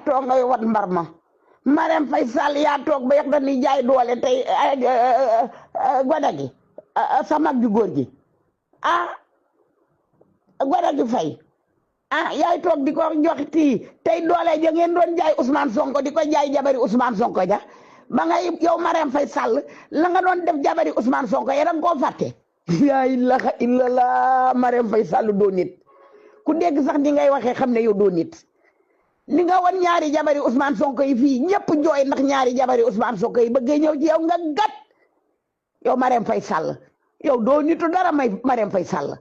toog ngay wat mbar ma Marème Faye Sall yaa toog ba yàq dañuy jaay doole tey gone gi sa mag ju góor gi gone gi Faye yaay toog di ko jox tii tey doole ja ngeen doon jaay Ousmane Sonko di ko jaay jabari Ousmane Sonko ja ba ngay yow Marème Faye Sall la nga doon def jabari Ousmane Sonko ya danga koo fàtte yaa ilaha illallah Marème Faye Sall doo nit ku dégg sax ni ngay waxee xam ne yow doo nit li nga wan ñaari jabari Ousmane Sonko yi fii ñëpp jooy ndax ñaari jabari Ousmane Sonko yi bëggee ñëw ci yow nga gat yow Marème Faye Sall yow doo nitu dara may Marème Faye Sall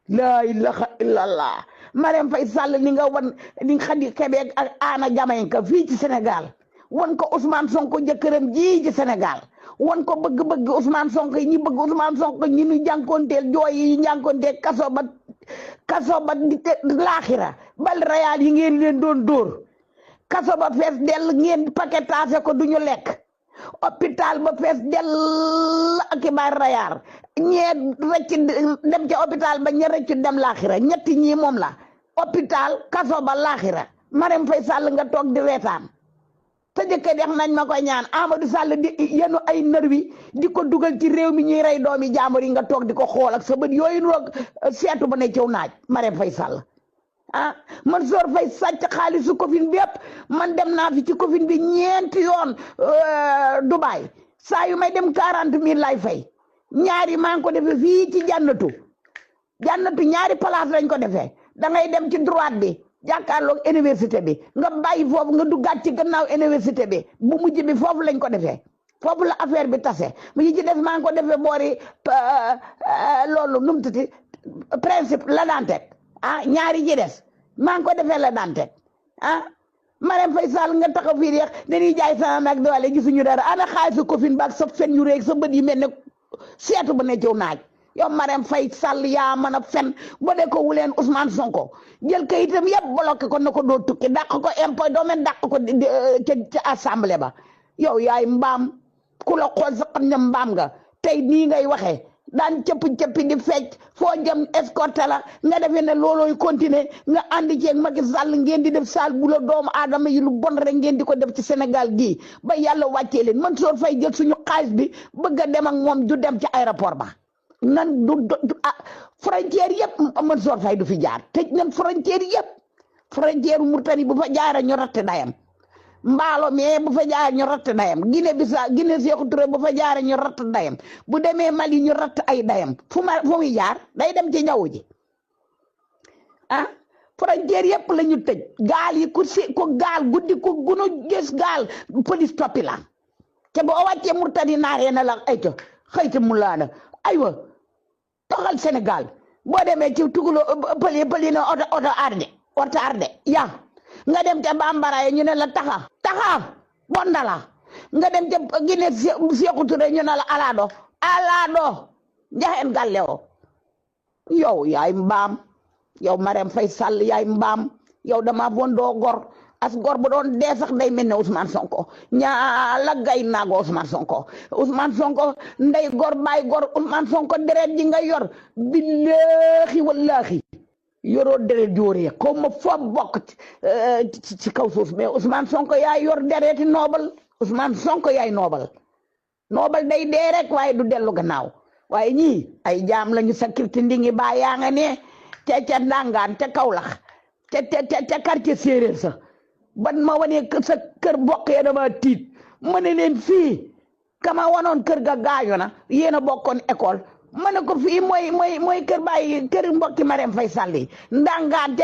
laa ilaha illallah Marème Faye Sall ni nga wan ni Khady Kébé ak Anna Diamanka fii ci Sénégal wan ko Ousmane Sonko jëkkëram ji ci Sénégal wan ko bëgg-bëgg Ousmane Sonko yi ñi bëgg Ousmane Sonko ñi ñu jànkoonteel jooy yi ñu jànkoonteel kaso ba di laaxira bal rayaal yi ngeen leen doon dóor kaso ba fees dell ngeen paquetage ko duñu lekk hôpital ba fees dell ak xibaar rayaar ñee rëcc dem ca hôpital ba ña rëcc dem laaxira ñetti ñii moom la hôpital kaso ba laaxira Marème Faye Sall nga toog di reetaan te jëkkër dex nañ ma koy ñaan Amadou Sall di yenu ay nervi di ko dugal ci réew mi ñuy rey doomi jàmbur yi nga toog di ko xool ak sa bët yooyu roog seetu ba ne ciw naaj Marème Faye Sall Mansour Faye sàcc xaalisu Covid bi yëpp man dem naa fi ci Covid bi ñeenti yoon Dubaay saa yu may dem 40 000 lay fay ñaari maa ngi ko defee fii ci jànnatu ñaari place lañ ko defee da ngay dem ci droite bi jàkkaarloog université bi nga bàyyi foofu nga duggaat ci gannaaw université bi bu mujj bi foofu lañ ko defee foofu la affaire bi tase mu ci des maa ngi ko defee boori loolu nu mu tudd principe la daan teg ñaari ji des maa ngi ko defee la daan teg Marème Faye Sall nga taxaw fii rek dañuy jaay sama mag doole gisuñu dara ana xaalisu Covid ba ak sa fen yu réeg sa bët yi mel ne seetu ba ne ciw naaj yow Marème Faye Sall yaa mën a fen ba de ko wuleen Ousmane Sonko jël kayitam yëpp bloqué ko na ko doo tukki dàq ko impôt domaine dàq ko ca assemblée ba yow yaay mbaam ku la xool sa xam ne mbaam nga tey nii ngay waxee daan cëpp-cëppi di fecc foo jëm escorté la nga defee ne loolooy continuer nga àndi ceeg Macky Sall ngeen di def sal bu la doomu aadama yi lu bon rek ngeen di ko def ci Sénégal gii ba yàlla wàccee leen Mansour Faye jël suñu xaalis bi bëgg a dem ak moom du dem ci aéroport ba nan du frontière yëpp Mansour Faye du fi jaar tëj nan frontière yëpp frontière Mauritanie bu fa jaara ñu ratt dayam mbaalo mais bu fa jaara ñu ratt dayam Guinée Bissau Guinée Sékou Touré bu fa jaara ñu ratt dayam bu demee Mali ñu ratt ay dayam fu muy jaar day dem ci jaww ji frontière yëpp la ñu tëj gaal yi ku gaal guddi ku gunu gis gaal police toppi la te boo wàccee Mauritanie naaree na la ay ca xëyta mu laana aywa toxal Sénégal boo demee ci tugulo pëli na oto arde ya nga dem ca bambara ñu ne la taxa bondala nga dem ca Guinée Sékou Touré ñu ne la alaado njaxeen galle o yow yaay mbaam yow Marème Faye Sall yaay mbaam yow dama bondoo gor as gor bu doon dee sax day mel ne Ousmane Sonko ñaala gay naago Ousmane Sonko ndey gor baay gor Ousmane Sonko deret ji nga yor billaahi wallaahi yoroo deret jooree xaw ma foo bokk ci kaw suuf mais Ousmane Sonko yaay yor dereti noobal Ousmane Sonko yaay noobal day dee rek waaye du dellu gannaaw waaye ñii ay jaam lañu sécurité ndingi baa yaa nga ne ca Ndangaan ca Kaolack ca quartier séeréer sa ban ma wane sa kër bokk ya dama tiit ma ne leen fii kama wanoon kër ga gaañu na yéen a bokkoon école ma ne ko fii mooy kër bàyyi kër mbokki Marème Faye Sall yi Ndangaan te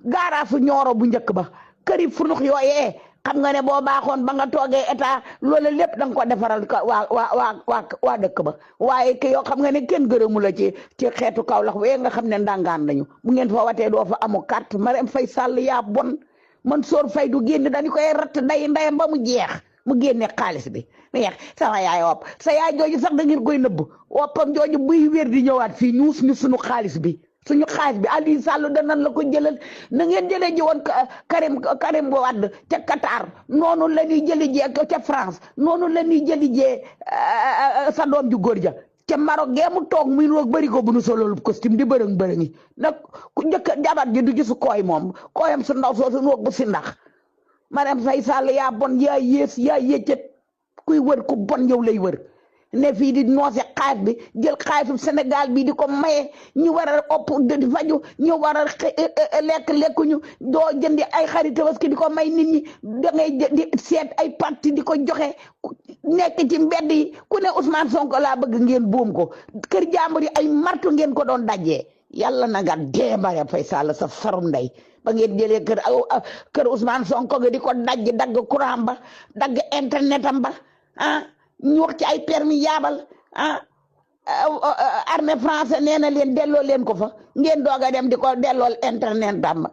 gaaraasu Ñooro bu njëkk ba këri furux yooyee xam nga ne boo baaxoon ba nga toogee état loolu lépp da nga ko defaral waa dëkk ba waaye ki yoo xam nga ne kenn gërëmu la ci xeetu Kaolack wee nga xam ne Ndangaan lañu bu ngeen fa watee doo fa amu carte Marème Faye Sall yaa bon Mansour Faye du génn dañu koy ratt ndayam ba mu jeex mu génne xaalis bi mais sama yaay wopp sa yaay jooju sax da ngeen koy nëbb woppam jooju buy wér di ñëwaat fii ñuus ñu suñu xaalis bi Aliou Sall danañ la ko jëlal na ngeen jëlee ji woon Karim Wade ca Qatar noonu la ñuy jëli jee ca France noonu la ñuy jëli jee sa doom ju góor ja ca Maroc gee mu toog muy roog bëri ko bu nu sololu costume di bërëng nag ku njëkk jabar ji du gisu kooy moom kooyam su ndaw soosu roog bu si ndax Marème Faye Sall yaa bon yaa yées yaa yëccët kuy wër ku bon yow lay wër ne fii di noose xaalis bi jël xaalisu Sénégal bi di ko maye ñu war a opp di faju ñu war a lekkuñu doo jëndi ay xarit Tabaski di ko may nit ñi da ngay di seet ay parti di ko joxe nekk ci mbedd yi ku ne Ousmane Sonko laa bëgg ngeen buum ko kër jàmbur yi ay martu ngeen ko doon dajee yàlla na nga dee Marème Faye Sall sa farum ndey ba ngeen jëlee kër Ousmane Sonko nga di ko dajji dagg courant ba dagg internet am ba ñu wax ci ay permis yaabal armée français nee na leen delloo leen ko fa ngeen doog a dem di ko dellool internet am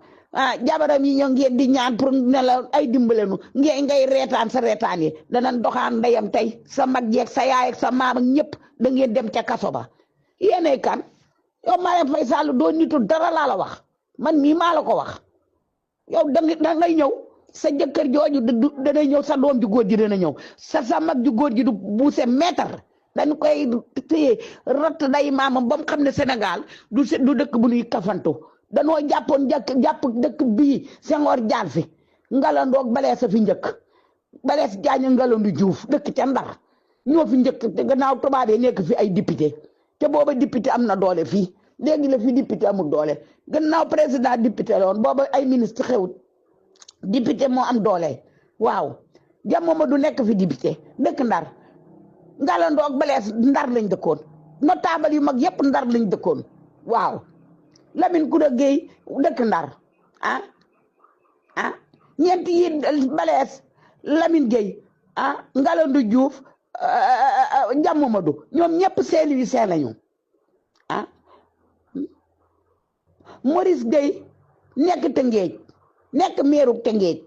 jabaram yi ñoo ngeen di ñaan pour ne la ay dimbalenu ngay reetaan sa reetaan yi danañ doxaan ndeyam tey sa mag jeeg sa yaay ak sa maam ak ñëpp da ngeen dem ca kaso ba yéenay kan yow Marème Faye Sall doo nitu dara laa la wax man mii maa la ko wax yow da ngay ñëw sa jëkkër jooju dana ñëw sa doom ju góor ji dana ñëw sa mag ju góor ji du buuse mètre dañ koy téye rat day maamam ba mu xam ne Sénégal du dëkk bu ñuy kafantu danoo jàppoon jàpp dëkk bii Senghor jaar fi ngalandoog balees a fi njëkk balees jaaña ngalandu Juuf dëkk ca Ndar ñoo fi njëkk te gannaaw tubaab yi nekk fi ay député te booba député am na doole fii léegi la fi député amul doole gannaaw président député la woon booba ay ministre xewut député moo am doole waaw jamono du nekk fi député dëkk Ndar ngalandoog balees Ndar lañ dëkkoon notable yu mag yépp Ndar lañ dëkkoon waaw Lamine Koura Gueye dëkk Ndar ñeenti yi balees Lamine Gueye Ngalandu Diouf Ndiam Mamadou ñoom ñëpp Saint-Louis lañu Maurice Gueye nekk Tëngéej nekk meeru Tëngéej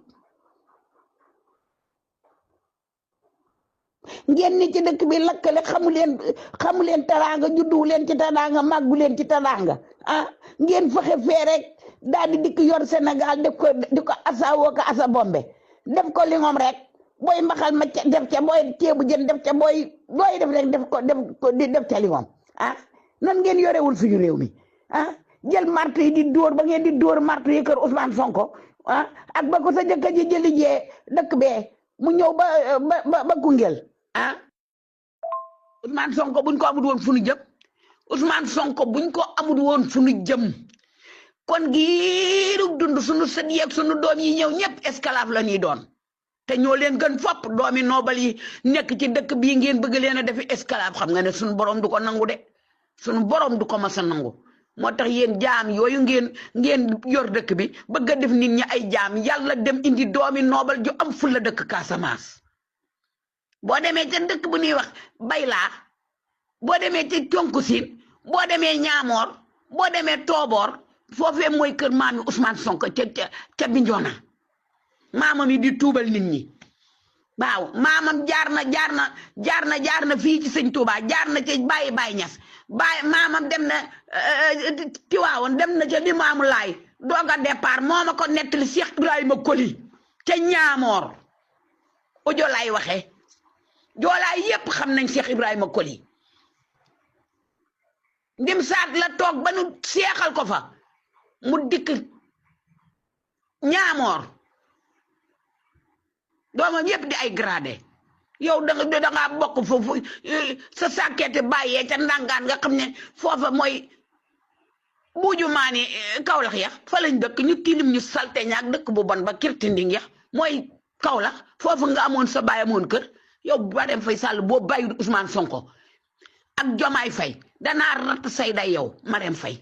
ngeen ni ci dëkk bi lakkale xamu leen teraanga juddu leen ci teraanga màggu leen ci teraanga ngeen fexe fee rek daal di dikk yor Sénégal def ko di ko asawoo ko asa bombe def ko li ngoom rek booy mbaxal ma def ca booy ceebu jën def ca booy def rek def ca li ngoom nan ngeen yorewul suñu réew mi jël martu yi di dóor ba ngeen di dóor martu yi kër Ousmane Sonko ak ba ko sa jëkkër ji jëli jee dëkk bee mu ñëw ba Koungheul Ousmane Sonko buñ ko amul woon fu ñu jëm Ousmane Sonko buñ ko amul woon fu ñu jëm kon giirug dund suñu sët yeeg suñu doom yi ñëw ñëpp esclave la ñuy doon te ñoo leen gën fopp doomi noobal yi nekk ci dëkk bii ngeen bëgg leen a defi esclave xam nga ne suñu borom du ko nangu de suñu borom du ko mas a nangu moo tax yéen jaam yooyu ngeen yor dëkk bi bëgg a def nit ñi ay jaam yàlla dem indi doomi noobal ju am fulla dëkk Casamance boo demee ca dëkk bu ñuy wax Baylaa boo demee ca Conkusin boo demee Ñaamoor boo demee Tooboor foofee mooy kër maami Ousmane Sonko ca Bignona maamam yi di tuubal nit ñi waaw maamam jaar na fii ci sëñ Touba jaar na ca Baye Ñas maamam dem na Tiwaawoon dem na ca Limaamu Laay doog a départ moo ma ko nettali Cheikh Ibrahima Koli ca Ñaamoor audio lay waxee joolaay yépp xam nañ Cheikh Ibrahima Koli ndim saat la toog ba nu seexal ko fa mu dikk Ñaamoor doomam yépp di ay gradé yow da nga bokk foofu sa sàkkeete bàyyee ca Ndangaan nga xam ne foofa mooy buuju maani Kawlax ya fa lañ dëkk ñu tilim ñu salte ñaak dëkk bu bon ba kirtinding ya mooy Kawlax foofu nga amoon sa baay amoon kër yow Marème Faye Sall boo bàyyi Ousmane Sonko ak Jomaay Faye danaa ratt say day yow Marème Faye